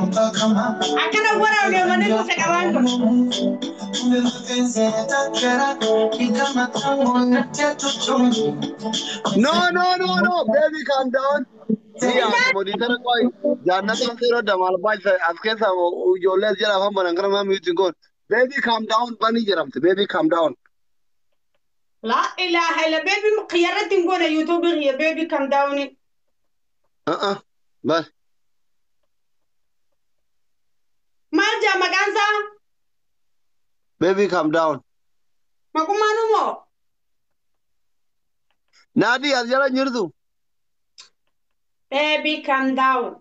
Akkana waraabne manni kuusa qabaan kun. No, no, no, no. Baby, calm down. Ni moditara qoy. Jannatan seeroo damaal baay'isa as keessa ijoollee as jala afaan banan kana maa mute goon. Baby, calm down banii jedhamte. Baby, calm down. Laa ilaaha illa baby qiyyarratti hin goone yuutuubii qiyya baby calm down. Uh-uh. Bas. Maal jaa maqaan isaa? Baby, calm down. Maqummaan moo? Naadi as jala hin jirtu. Baby calm down.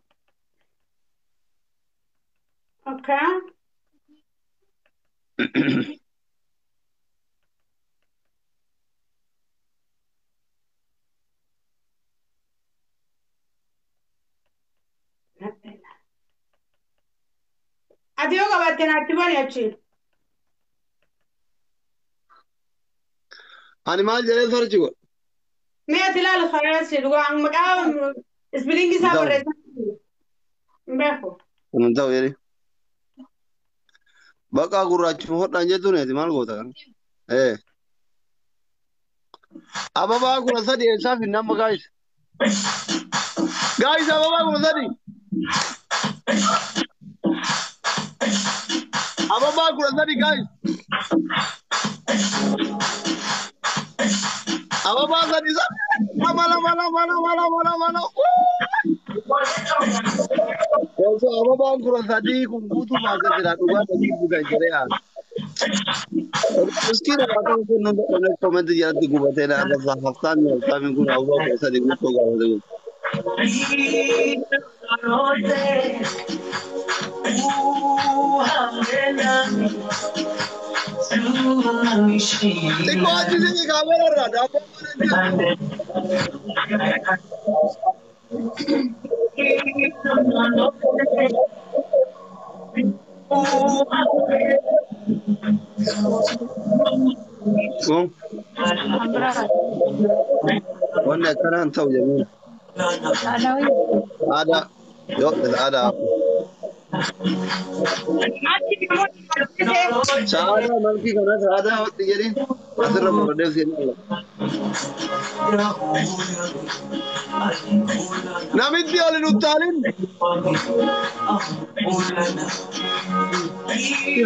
Okay. Ati yoo qabaatte naatti bani achi. Ani maal jedhee sarchi godha? Mee ati ilaali karaa dhugaa maqaa isbiliingi isaa Ta'u. barreessaa hin beeku. Kun hin ta'u jedhi. Baqa gurraachuma hodhaan jettuun ati maal goota kana? Eh. Ababaa 13 eessaa finna amma guys? Guys, ababaa 13. Ababaa 13 guys. Ababaa sadi sadi. Lama lama lama lama lama lama lama. Osoo ababaan 13 kun guutuu baasee jira dhugaa sadii bukan jedhee haala. Miskiina waaqni kun nu dadhabne komentii jalatti gubatee na arrabsa haftaami haftaami kun ababaa 13 guutuu gaafate kun. Xiqqoo achi siqi kaameera irraa daabboo mana jira. Kun wanni akkanaa hin ta'u jamiila. Aadaa yoo aadaa. Achi namoonni barreessee Sa'aadaa malkii kana sa'aadaa hotti jedhin asirra borodee seenaa jira. Namitti ol hin utaalin.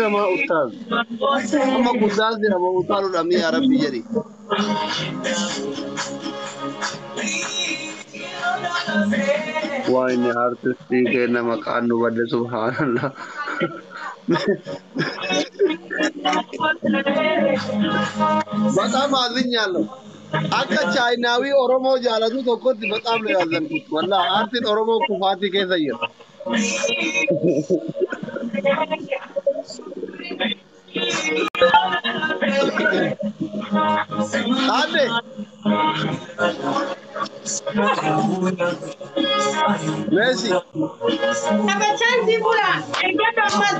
Namaa utaal. Amma guddaas jedhama utaaluudhaan yaa rabbi jedhi. Waa inni artistii kenna maqaan nu badde subhaanallah. በጣም አዝኛለሁ። Akka chaayinaawii Oromoo jaalatu tokkotti በጣም ነው ያዘንኩት። ወላሂ aartiin Oromoo kufaatii keessa jira. Adde Meesi taphachaan sii bula eeggadhu ammas.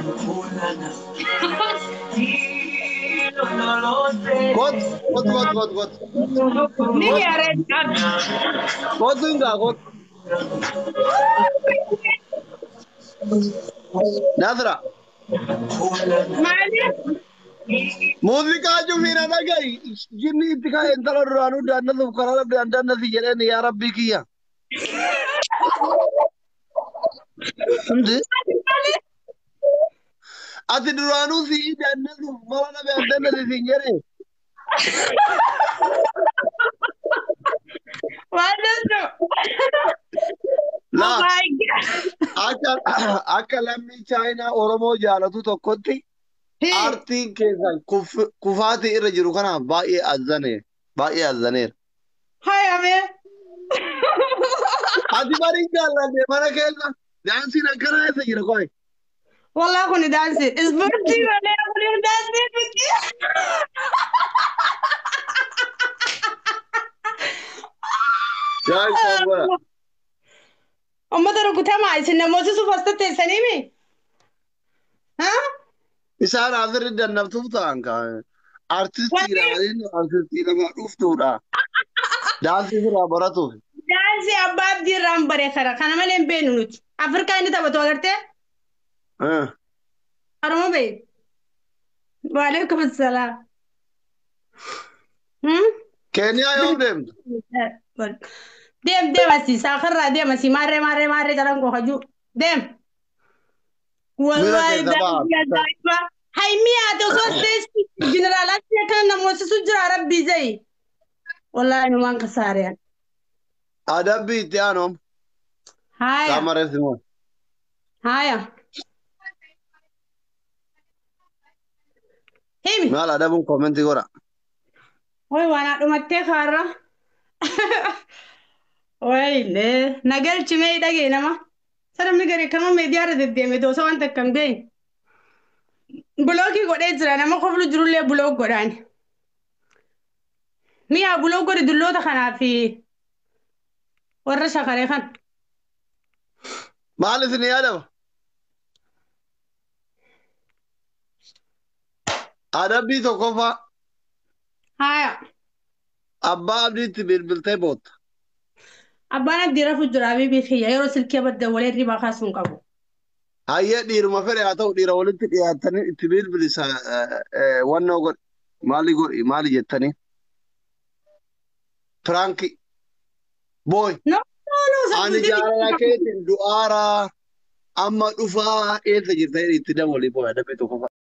kot kot kot kot kot Ni yaaree kotu hingaa kot Nasra Maaliif? muuziqaa cufiina dhaga'i jinni itti ka'e intala duraanuu daannasuuf karaa dhabde an daannasi jedheen yaa rabbii kiyya. Hindi ati duraanuu si'ii daannasuuf mala dhabe an daannasi siin jedhe. Maal jechuun? Oh Laa my God. akka akka lammii chaayinaa Oromoo jaalatu tokkotti aartiin keessan kufaatii irra jiru kanaaf baay'ee azzane baay'ee azzaneera. Hayamee. Ati bari jaalladhe mana keessa daansiin akkanaa eessa jira qoy. Wallah kuni daansii. Ispoortii malee kuni daansii miti. Yaa isaan godha. Uummata rukutamaa isin namoota suuf as tatteessanii mi? Haa? Isaan asirri dannabtuuf ta'an kaa. Artistiidha waliin artistii nama dhuftuudha. Daansii sirraa baratuuf. Ansi abbaa abdii irraan bare kana kana malee hin beeknu nuti. Afrikaa inni taphatu agartee? Oromoo beeku. Waalaikum salaam. Keeniyaa yoom deemtu? Deem deem asii saakarraa deem asii maarree maarree maarree jalan koo hajuu deem. Wallaahi ajaa'iba. Haymii ati osoo teessi jeneraal asii akkana namoosisu jira rabbii ja'i. Wallaahi numaan kasaareen. Adabbii itti aanoom. Haaya. Qaamaree Simoon. Haaya. Himi. Maal adabuun koomentii godha. Way waan dhumattee kaarra. Wayne nagalchi mee dhagee nama. Sanamni garee kama miidiyaarra deddeeme doosoo wanta akkam beeyin. Bulookii godhee jira nama koflu jirullee bulook godhaani. Mi'a bulook godhe dulloota kanaa fi warra shakaree kan. Maal isin yaadama? Adabbii tokkoffaa. Haaya. Abbaa abdiitti bilbiltee bootta. Abbaan abdii rafu jira abiibii kiyya yeroo silkii badda walee ribaa kaasuun hin qabu. Hayyee dhiiruma fedhe haa ta'u dhiira walitti dhiyaatanii itti bilbilisa wannoo godhi maali godhi maali jettanii. Piraanki booy. No no no. Ani jaalala keetiin du'aaraa amma dhufaa eessa jirta itti dabalii booy adabbii tokkoffaa.